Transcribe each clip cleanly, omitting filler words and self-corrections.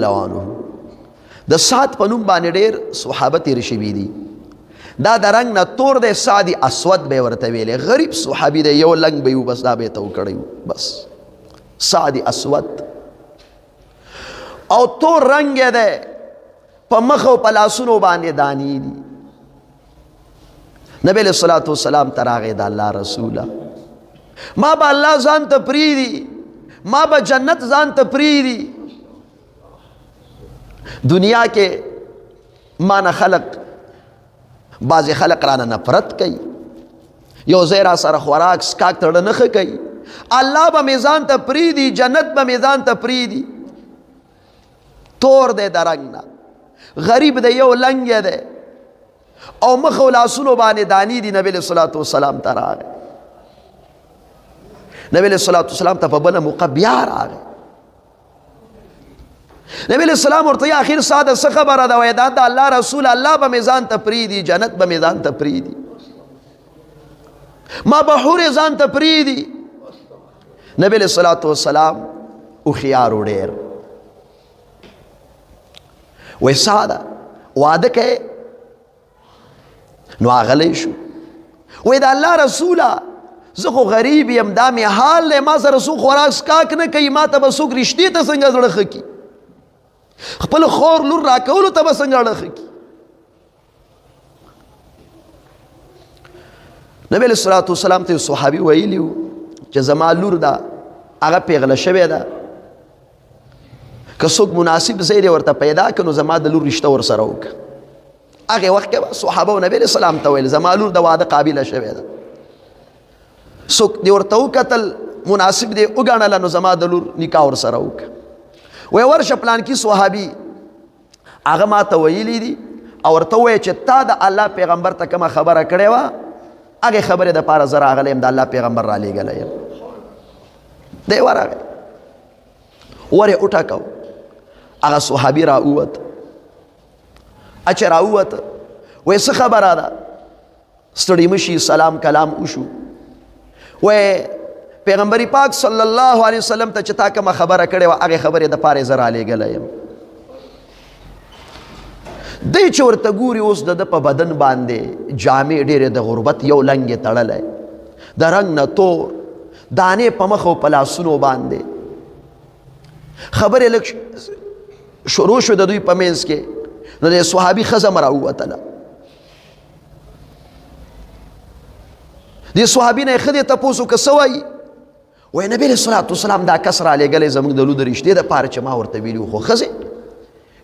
الله عنه. د سعد په نوم باندې ډېر صحابه تېر شوي دي. دا د رنګ نه تور دی، سعد اسود به ورته ویلی، غریب صحابي دی، یو لنګ به یې بس دا به یې ته وکړی، بس سعد اسود. او تور رنګ یې دی، په مخ او په لاسونو باندې دانې دي. نبی علیہ الصلوۃ والسلام ته راغی، د الله رسوله ما به الله ځان ته پریږدي، ما به جنت ځان ته پریږدي، دنیا کې ما نه خلق بعضې خلق رانه نفرت کوي، یو ځای را سره خوراک څښاک ته نه ښه کوي، الله به مې ځان ته پریږدي، جنت به مې ځان ته پریږدي. تور دی د رنګ نه، غریب دی، یو لنګ دی، او مخ او لاسونو باندې دانی دي. نبی علیہ الصلوۃ والسلام ته راغی، نبی علیہ الصلوۃ والسلام ته په بله موقع بیا راغی. نبی علیہ السلام ورته یا اخر ساده څه خبره ده؟ وایي دا د الله رسول، الله به مې ځان ته پرېږدي، جنت به مې ځان ته پرېږدي، ما به حورې ځان ته پرېږدي. نبی علیہ الصلوۃ والسلام هوښیار و ډېر، وایي ساده واده کوې؟ نو هغه غلی شو. وایي د الله رسوله زه خو غریب یم، دا مې حال دی، ما سره څوک خوراک څښاک نه کوي، ما ته به څوک رشتې ته څنګه زړه ښه کړي، خپل خور لور راکولو ته به څنګه زړه ښه کړي؟ نبی علیہ الصلوۃ والسلام ته صحابي ویلی چې زما لور ده، هغه پیغله شوې ده، که څوک مناسب ځای دی ورته پیدا کړه نو زما د لور رشته ورسره وکړه. هغې وخت کې به صحابه نبی علیہ السلام ته ویل زما لور د واده قابله شوې ده، څوک دې ورته وکتل مناسب دی وګڼله نو زما د لور نکاح ورسره وکړه. وایي ورشه پلانکي صحابي هغه ما ته ویلي دي او ورته ووایه چې تا د الله پیغمبر ته کومه خبره کړې وه هغې خبرې دپاره زه راغلی یم، د الله پیغمبر رالیږلی یم. دی ورغی، ور یې وټکاو، هغه صحابي را ووت. چې را ووت وایي څه خبره ده؟ ستړي مشي سلام کلام وشو. وایي پیغمبر پاک صلی الله علیه وسلم ته چې تا کومه خبره کړې وه هغې خبرې دپاره یې زه رالیږلی یم. دی چې ورته ګوري اوس د ده په بدن باندې جامې ډېرې د غربت، یو لنګ یې تړلی، د رنګ نه تور، دانې په مخ او په لاسونو باندې. خبرې لږ شروع شو د دوی په منځ کې، نو د صحابي ښځه هم راووتله. دې صحابي نه یې ښځې تپوس وکړه څه وایي؟ وایي نبي علیه الصلات والسلام دا کس رالیږلی زموږ د لور د رشتې دپاره چې ما ورته ویلي، خو ښځې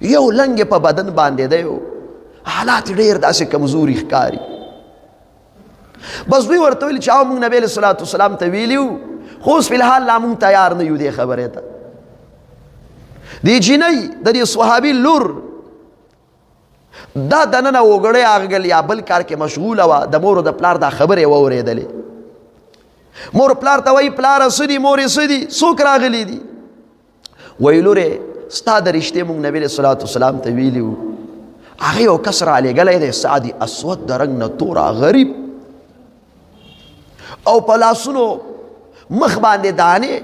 یو لنګ په بدن باندې دی، حالات ډېر داسې کمزوري ښکاري. بس دوی ورته ویل چې او موږ نبی علیه الصلات والسلام ته ویلي وو، خو اوس فی الحال لا موږ تیار نه یو دې خبرې ته. دې جینۍ د دې صحابي لور دا دننه وګړی اغږل یا بل کار کې مشغوله وه، د مور او د پلار دا خبرې واورېدلې. مور پلار ته وایي پلاره څه دي، مورې څه دي، څوک راغلي دي؟ وایي لورې ستا د رشتې موږ نبي علیه الصلات والسلام ته ویلي وو، هغه یو کس رالیږلی دی، سعدي اسود، د رنګ نه توره، غریب، او په لاسونو مخ باندې دانې.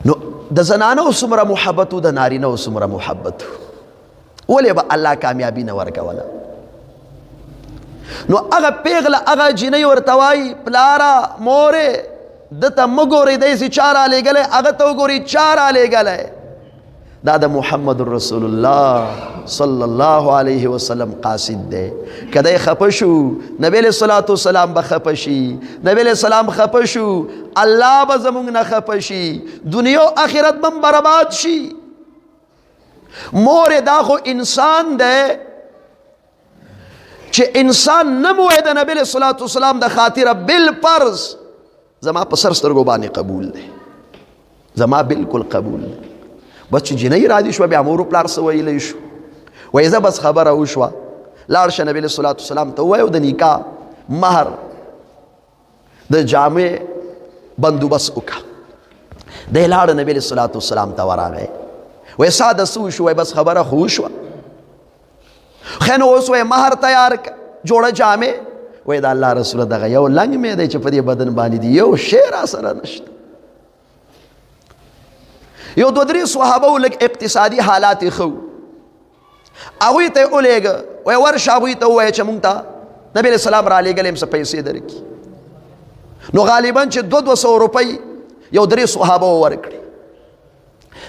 نو د زنانو څومره محبت و، د نارینه څومره محبت، ولې به الله کامیابي نه ورکوله؟ نو هغه پیغله هغه جینۍ ورته وایي پلاره مورې ده ته مه ګورئ، داسې چا رالیږلی، هغه ته وګورئ چا رالیږلی. دا د محمد رسول الله صلی الله علیه وسلم قاصد دی. که دی خفه شو نبی علیه الصلاة والسلام به خفه شي، نبی علیه السلام خفه شو الله به زموږ نه خفه شي، دنیا او آخرت به برباد شي. مور دا خو انسان دی چې انسان نه مو د نبی علیه الصلاة والسلام د خاطره بل فرض زما په سر سترګو باندې قبول دی، زما بالکل قبول دی. بس چې جینۍ راضي شوه بیا مور پلار څه ویلی شو، وایي زه بس خبره وشوه، لاړ شه نبی علیه الصلاة والسلام ته ووایه د نکاح مهر د جامع بندوبست وکړه. دی لاړ نبی علیه الصلاة والسلام ته ورغی، وایي ساده څه وشو؟ وایي بس خبره خو وشوه، ښه نو اوس وایي مهر تیار که، جوړه جامع. وایي د الله رسوله دغه یو لنګ مې دی چې په دې بدن باندې دی، یو شی را سره نشته. یو دوه درې صحابه و، لږ اقتصادي حالات یې ښه وو، هغوی ته یې ولېږه، وایي ورشه هغوی ته ووایه چې مونږ ته نبي علیه السلام رالیږلی یم څه پیسې درکړي. نو غالبا چې دوه دوه سوه روپۍ یو درې صحابه ورکړي.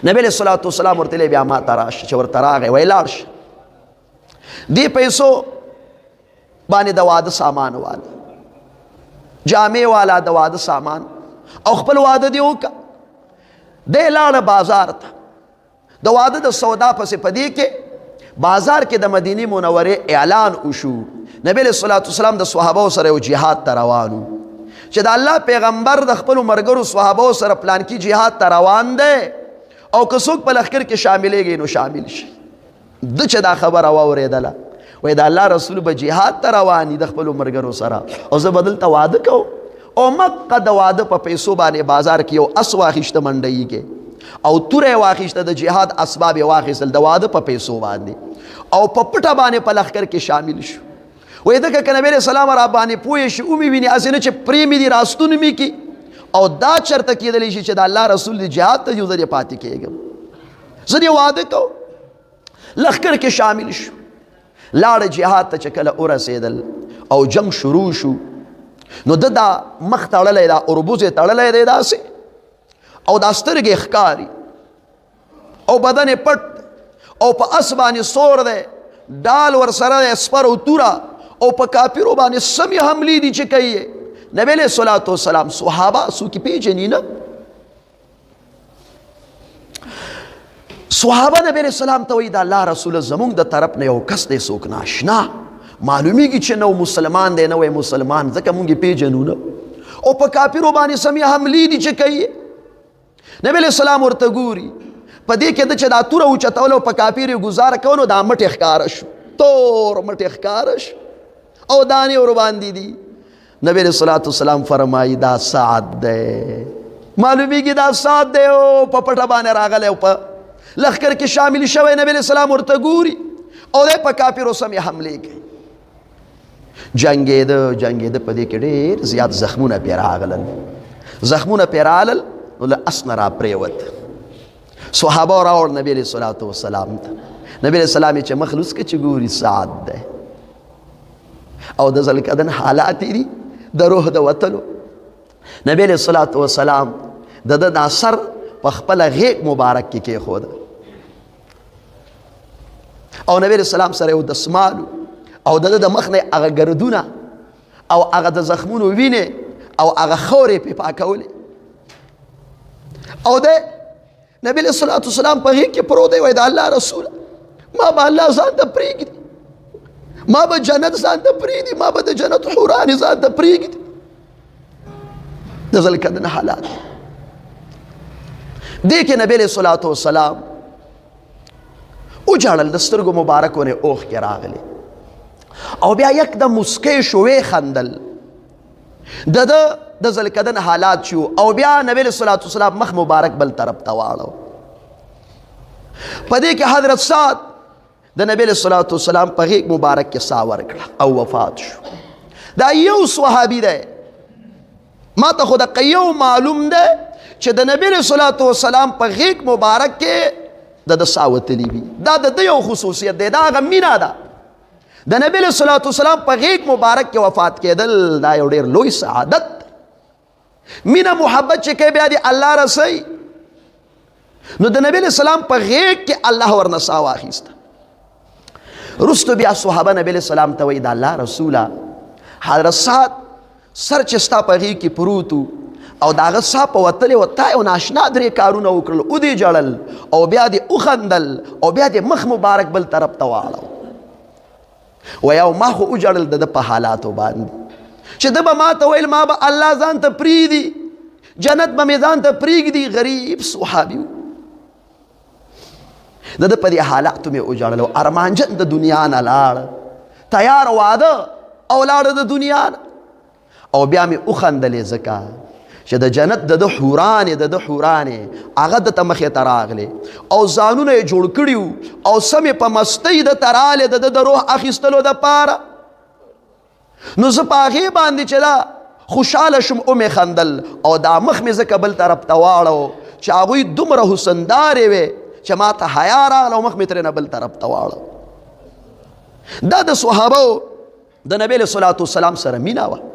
نبی علیه الصلاة والسلام ورته ویل بیا ما ته راشه. چې ورته راغی وایي لاړ شه، دې پیسو باندې د واده سامان واله، جامې والا، د واده سامان او خپل واده دی وکړه. دی لاړه بازار ته د واده د سودا پسې. په دې کې بازار کې د مدینې منورې اعلان وشو، نبی علیه الصلاة والسلام د صحابو سره یو جهاد ته روانو، چې د الله پیغمبر د خپلو ملګرو صحابو سره پلان کې جهاد ته روان دی او که څوک په لښکر کې شاملېږي نو شامل شي. د چې دا خبره واورېدله، وایي د الله رسول به جهاد ته روان د خپلو ملګرو سره او زه به دلته واده کوم. او مکه د واده په پیسو باندې بازار کې یو اس واخیسته منډیي کې او توره یې واخیسته، د جهاد اسباب یې واخیستل د واده په پیسو باندې او په پټه باندې په لښکر کې شامل شو. وایي دغه که نبي علیه السلام را باندې پوه شي ومې ویني، هسې نه چې پرې مې دي راستون مې کړي، او دا چېرته کېدلی شي چې د الله رسول دې جهاد ته ځي، زه دې پاتې کېږم، زه دې واده کوم. لښکر کې شامل شو، لاړ جهاد ته. چې کله ورسېدل او جنگ شروع شو، نو د دا مخ تړلی، دا اوربوز یې تړلی دی داسې، او دا سترګې ښکاري او بدن یې پټ او په اس باندې سور دی، ډال ورسره دی، سپر او توره، او په کافرو باندې سمې حملې دي چې کوي. نبی علیه الصلاة والسلام صحابه څوک پېژني نه. صحابه نبی علیہ السلام ته وایي د الله رسول زمونږ د طرف نه یو کس دی، څوک ناشنا معلومیږي چې نو مسلمان دی، نوی مسلمان، ځکه مونږ یې پېژنو نه، او په کافرو باندې سمې حملې دي چې کوي. نبی علیہ السلام ورته ګوري. په دې کې د چې دا توره اوچتوله او په کافر یې ګزار کوو، نو دا مټې ښکاره شو، تور مټې ښکاره شو او دانې ورباندې دي. نبی علیہ الصلوۃ والسلام فرمایي دا سعد دی، معلومیږي دا سعد دی او په پټه باندې راغلی او په لښکر کې شامل شوی. نبی علیہ السلام ورته ګوري او دی په کافرو سمې حملې کوي. جنګېده جنګېده، په دې کې ډېر زیات زخمونه پرې راغلل، زخمونه پرې رالل، نو له اس نه راپرېوت. صحابه راوړ نبی علیہ الصلوۃ والسلام ته. نبی علیہ السلام یې چې مخ لوڅ کړ، چې ګوري سعد دی او د ځلکدن حالات دي د روح د وتلو. نبی علیہ الصلوۃ والسلام د ده دا سر په خپله غېږ مبارک کې کېښوده او نبی علیہ السلام سره یو دسمال او د ده د مخ نه هغه ګردونه او هغه د زخمونو وینې او هغه خاورې پرې پاکولې، او دی نبی علیہ الصلوۃ والسلام په غېږ کې پروت دی. وایي د الله رسول ما به الله ځان ته پرېږدي، ما به جنت ځان ته پرېږدي، ما به د جنت حورانې ځان ته پرېږدي. د ځلکدن حالات دې کې نبی علیہ الصلوۃ والسلام وژړل، د سترګو مبارکو نه اوښکې راغلې او بیا یکدم موسکی شو، ویې خندل. د ده د ځلکدن حالات چې او بیا نبی علیہ الصلوۃ والسلام مخ مبارک بل طرف ته واړو. په دې کې حضرت سعد د نبی علیہ الصلوۃ والسلام په غېږ مبارک کې سا ورکړه او وفات شو. دا یو صحابي دی، ما ته خو دقه یو معلوم دی چې د نبی علیہ الصلوۃ والسلام په غېږ مبارک کې د ده سا وتلي وي. دا د ده یو خصوصیت دی، دا هغه مینه ده. د نبی علیہ الصلوۃ والسلام په غېږ مبارک کې وفات کېدل دا یو ډېر لوی سعادت. مینه محبت چې کوي بیا دې الله رسوي. نو د نبی علیہ السلام په غېږ کې الله ورنه سا واخیسته. وروسته بیا صحابه نبی علیہ السلام ته وایي د الله رسوله حضرت سعد سر چې ستا په غېږ کې پروت او د هغه سا په وتلې وه، تا یو ناشنا درې کارونه وکړل، ودې ژړل او بیا دې وخندل او بیا دې مخ مبارک بل طرف ته واړو. وایي او ما خو وژړل د ده په حالاتو باندې چې ده به ما ته ویل ما به الله ځان ته پرېږدي، جنت به مې ځان ته پرېږدي. غریب صحابي و، د ده په دې حالاتو مې وژړل او ارمانجن د دنیا نه لاړ، تیار واده او لاړ د دنیا نه. او بیا مې وخندلې ځکه چې د جنت د ده حورانې د ده حورانې هغه ده ته مخې ته راغلې او ځانونه یې جوړ کړي وو او سمې په مستۍ ده ته رالې د ده د روح اخیستلو دپاره. نو زه په هغې باندې چې دا خوشحاله شوم ومې خندل او دا مخ مې ځکه بل طرف ته واړو چې هغوی دومره حسندارې وې چې ما ته حیا راغله او مخ مې ترېنه بل طرف ته واړه. دا د صحابو د نبی له صلوات والسلام سره مینا وه.